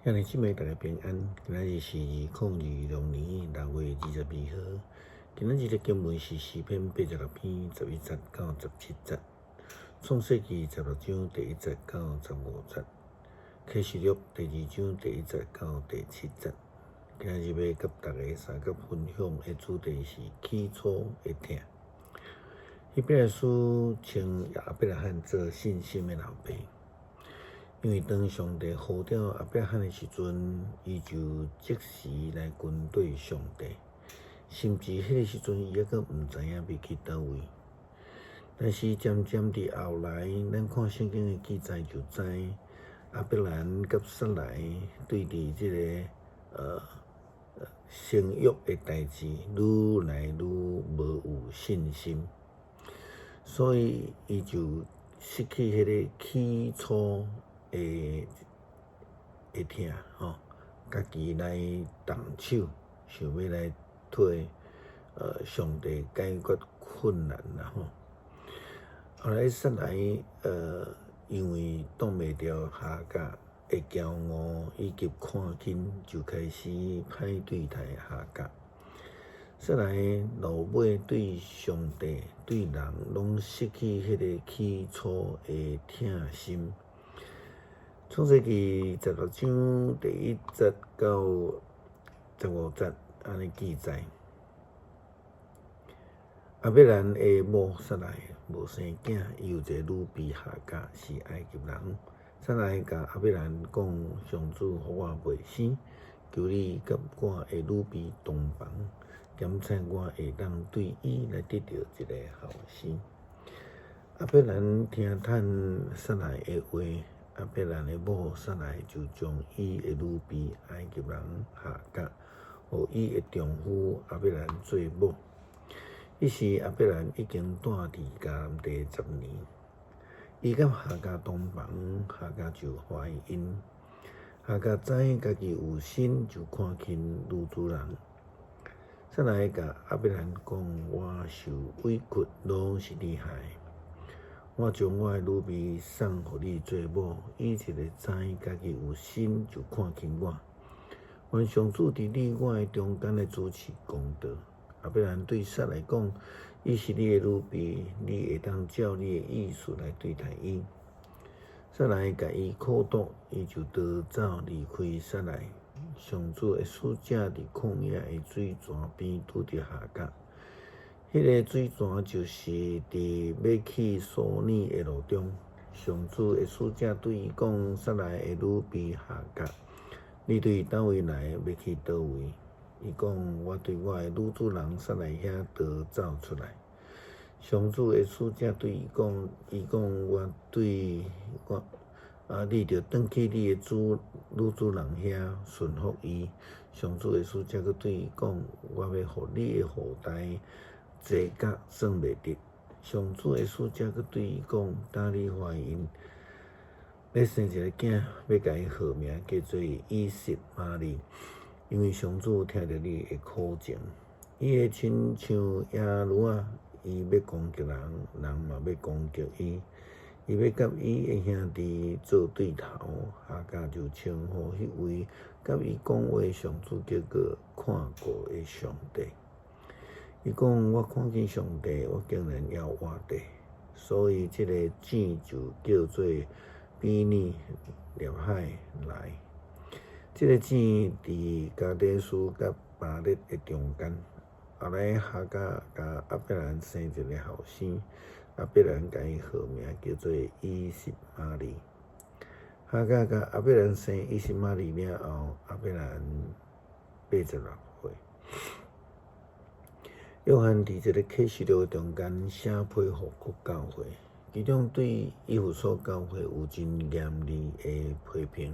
兄弟姊妹，大家平安。今仔日是2026年6月22號。今仔日的經文是詩篇86篇11節到17節，創世記16章第1節到15節，啟示錄第2章第1節到第7節。今仔日欲佮大家相佮分享的主題是起初的疼。希伯來書稱亞伯拉罕做信心的老爸。因為當上帝呼召亞伯拉罕的時陣，伊就即時來跟隨上帝，甚至彼个時陣伊猶閣毋知影欲去佗位。但是漸漸佇後來，咱看聖經的記載就知，亞伯蘭佮撒萊對佇這个生育的代誌愈來愈無有信心，所以伊就失去彼个起初的疼吼，家己來動手，想欲來替上帝解決困難啦吼。後來撒萊因為擋袂牢夏甲的驕傲以及看輕，就開始歹對待夏甲。撒萊落尾對上帝、對人攏失去彼个起初的疼心。創世記16章第1節到15節按呢記載，亞伯蘭的某撒萊無生囝，伊有一个女婢夏甲是埃及人。撒萊共亞伯蘭講：上主予我袂生，求你佮我的女婢同房，檢採我會當對伊來得著一个後生。亞伯蘭聽趁撒萊的話。亞伯蘭的某撒萊就將伊的女婢埃及人夏甲，予伊的丈夫亞伯蘭做某。彼時亞伯蘭已經住佇迦南地10年。伊佮夏甲同房，夏甲就懷孕。夏甲知家己有身，就看輕女主人。撒萊共亞伯蘭講：我受委屈，攏是你害的。我將我的女婢送予你做某，伊一个知家己有身，就看輕我。願上主佇你我的中間來主持公道。亞伯蘭對撒萊講：伊是你的女婢，你會當照你的意思來對待伊。撒萊共伊苦毒，伊就逃走離開撒萊。上主的使者佇曠野的水泉邊拄著夏甲。彼个水泉就是佇欲去書珥的路中。上主的使者對伊講：撒萊的女婢夏甲，你對佗位來，欲去佗位？伊講：我對我的女主人撒萊遐逃走出來。上主的使者對伊講：伊講我對我啊，你著轉去你的主女主人遐順服伊。上主的使者閣對伊講：我欲予你的後代濟甲算袂得。上主的使者閣對伊講：當你懷孕，欲生一个囝，欲共伊號名叫做以實瑪利，因為上主聽著你的苦情。伊會親像驛驢仔，伊欲攻擊人，人嘛欲攻擊伊。伊欲佮伊的兄弟做對頭。夏甲就稱呼彼位佮伊講話上主叫做看顧的上帝。伊講：我看見上帝，我竟然猶活著。所以這个井就叫做比爾列海萊。這个井佇加低斯佮巴勒的中間。後來夏甲共亞伯蘭生一个後生，亞伯蘭共伊號名叫做以實瑪利。夏甲共亞伯蘭生以實瑪利了後，亞伯蘭86歲。約翰佇這个啟示錄中間寫批予各教會，其中對以弗所教會有真嚴厲的批評。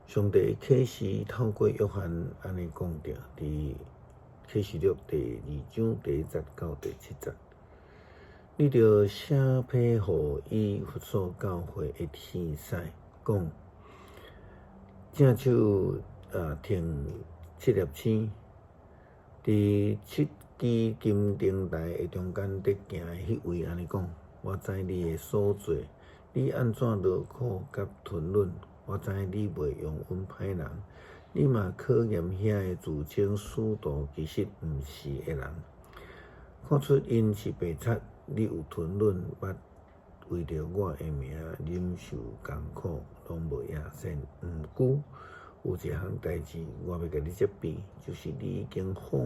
上帝啟示透過約翰按呢講著，佇啟示錄第2章第1節到第7節，你著寫批予以弗所教會的天使講：正手提七粒星，佇七支金燈臺的中間佇行的彼位按呢講：我知你的所做，你按怎勞苦佮吞忍。我知你袂容忍歹人，你嘛考驗遐个自稱使徒，其實毋是的人，看出𪜶是白賊。你有吞忍，捌為著我的名忍受艱苦，攏無厭戰。毋過有一項代誌，我欲共你責備，就是你已經放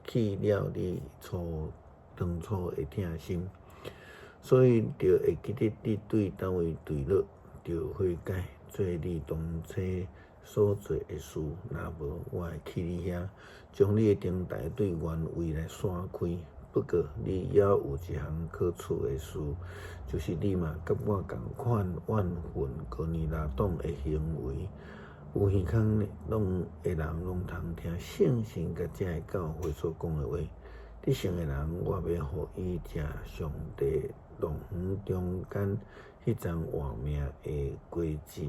棄了你當初的疼心。所以著會記得你對佗位墜落，著悔改，做你當初所做的事。若無，我會去你遐，將你的燈臺對原位來徙開。不過，你猶有一項可取的事，就是你嘛佮我仝款怨恨哥尼拉黨的行為。有耳孔的人攏通聽聖神共這个教會所講的話。得勝的人，我欲予伊食上帝樂園中間彼叢活命的果子。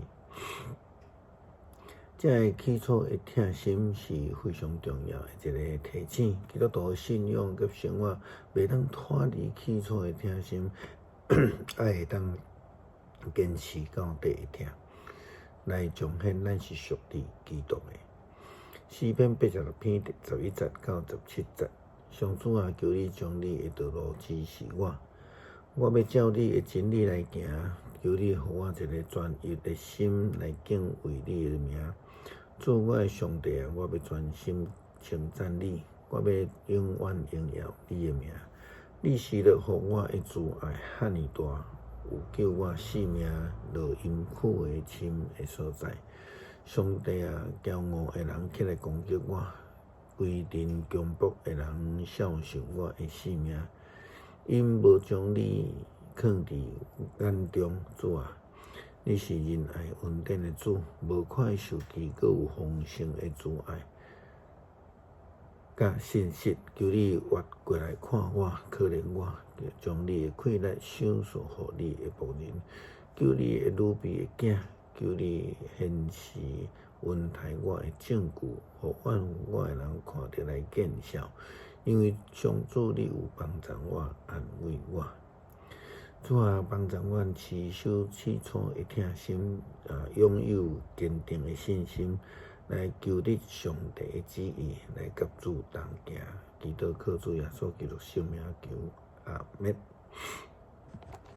這个起初的疼心是非常重要的一个提醒。基督徒的信仰佮生活袂當脫離起初的疼心，愛會當堅持到底的疼，來彰顯咱是屬佇基督的。詩篇86篇11節到17節。上主啊，求你將你的道路指示我，我欲照你的真理來行。求你予我一个專一的心來敬畏你的名。主我的上帝啊，我欲專心稱讚你，我欲永遠榮耀你的名。你施予我的慈愛遐爾大，有救我性命落陰府的深的所在。上帝啊，驕傲的人起來攻擊我，規陣強暴的人肖想我的性命。𪜶無將你囥佇眼中，主啊，你是仁愛恩典的主，無快受氣，閣有豐盛的慈愛佮信實。求你越過來看我，可憐我，將你的氣力賞賜予你的僕人。救你的女婢的囝，求你顯示恩待我的證據，予怨恨我的人看著來見笑。因為上主你有幫助我，安慰我。主啊，幫助阮持守起初的疼心，擁有堅定的信心，來求得上帝的旨意，來佮主同行。祈禱靠主耶穌基督聖名求，阿們。